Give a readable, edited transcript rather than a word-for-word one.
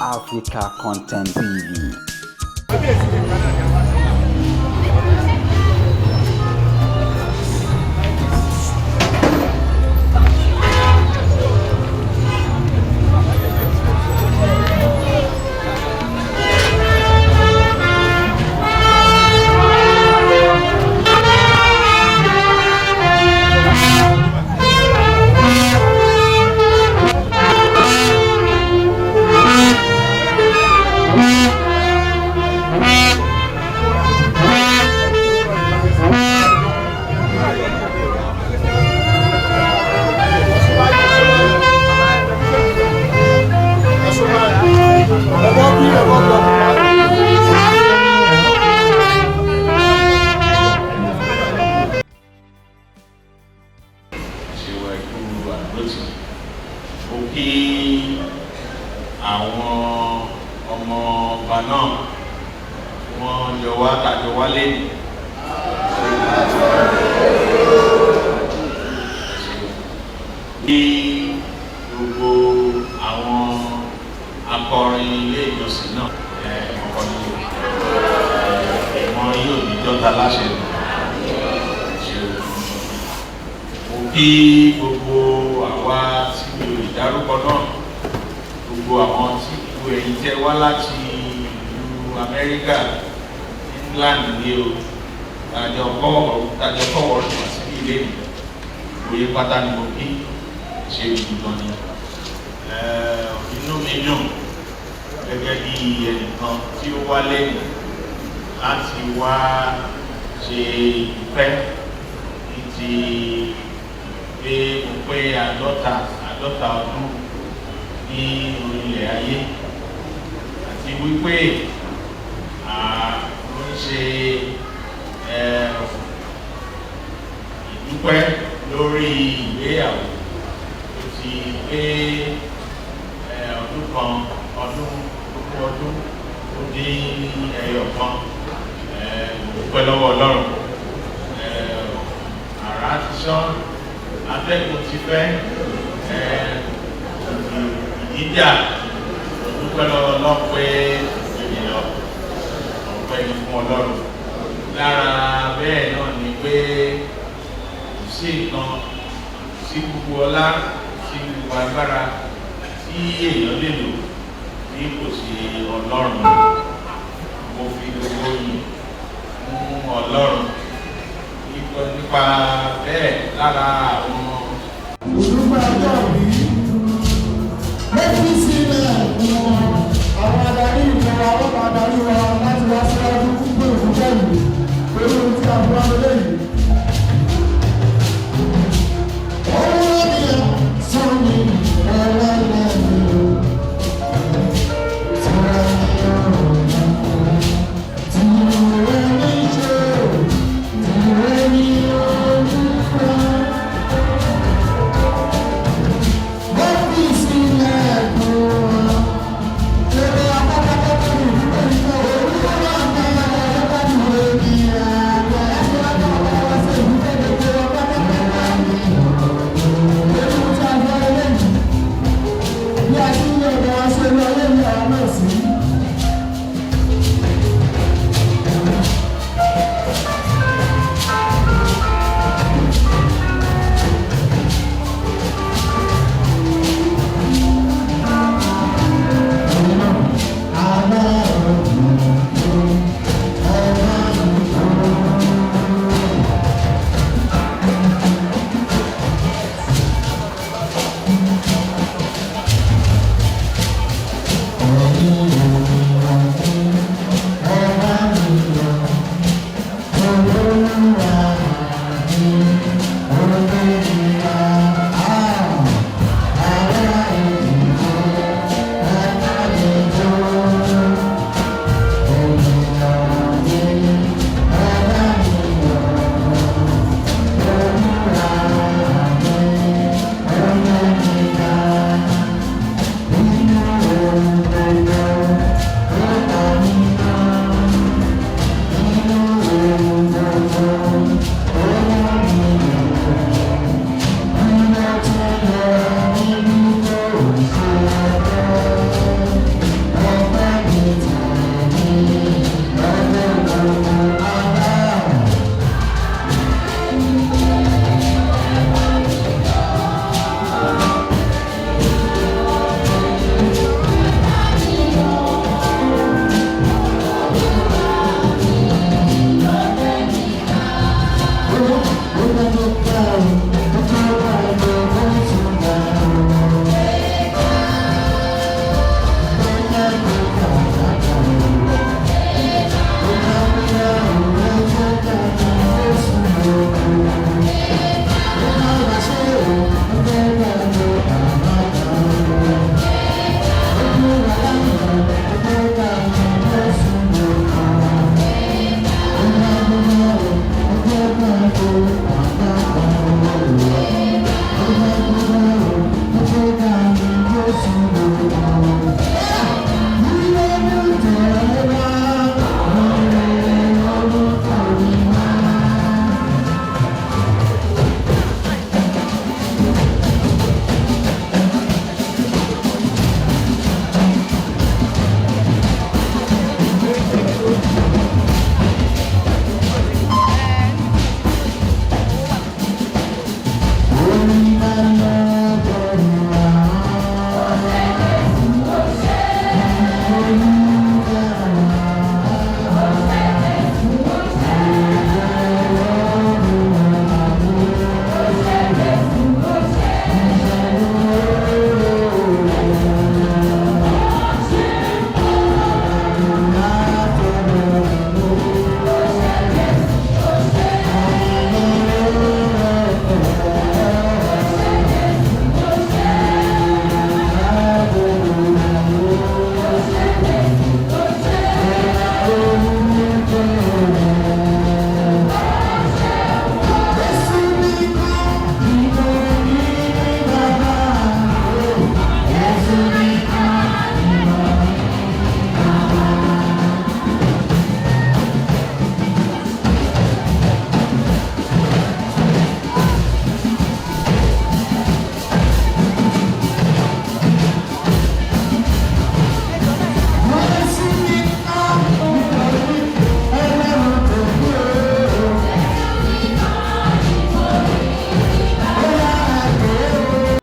Africa Content TV. Ṣèwọ̀ ẹ̀kú àdótì. Mo kí àwọn ọmọ ọba náà, wọ́n yọ wá tàjọ wá lẹ́nu. Kí gbogbo àwọn akọrin ilé ìjọsìn náà, ọkọ ní wọn yóò ní jọta láṣẹ ṣe. Mo kí gbogbo àwa tí mi ò lè dárúkọ náà, gbogbo àwọn tí gbogbo ẹ̀yin tẹ́ wá láti ìlú Amẹ́ríkà, England ní o, tàjọ kọ́wọ́ rẹ̀ wá sí ilé mi. Òye pátá ni mo kí, ṣe gidi gan ni. Inú mi dùn gẹ́gẹ́ bí ẹnìkan tí ó wá lẹ́yìn láti wá ṣe ìpẹ́ ní ti pé mo pé 50 ọdún ní orílẹ̀ ayé, àti wípé ó ń ṣe ìdúpẹ́ lórí ìgbéyàwó tó ti pé ọdún kan, ọdún ogún ọdún ó dín ẹyọ kan. Mo dúpẹ́ lọ́wọ́ Ọlọ́run. Àrá ti sán, atẹ́gùn ti fẹ́, ìdíjà. Mo dúpẹ́ lọ́wọ́ Ọlọ́run pé ènìyàn ọpẹ́ ni fún Ọlọ́run. Lára bẹ́ẹ̀ náà ni pé kò sí nǹkan, kò sí gbogbo ọlá, kò sí gbogbo agbára tí èèyàn lè lò bí kò sí Ọlọ́run. Mo fi gbogbo yìí fún Ọlọ́run nípa bẹ́ẹ̀ lára àwọn. Olùgbà ọjọ́ bí mo fi sílẹ̀ fún ọ.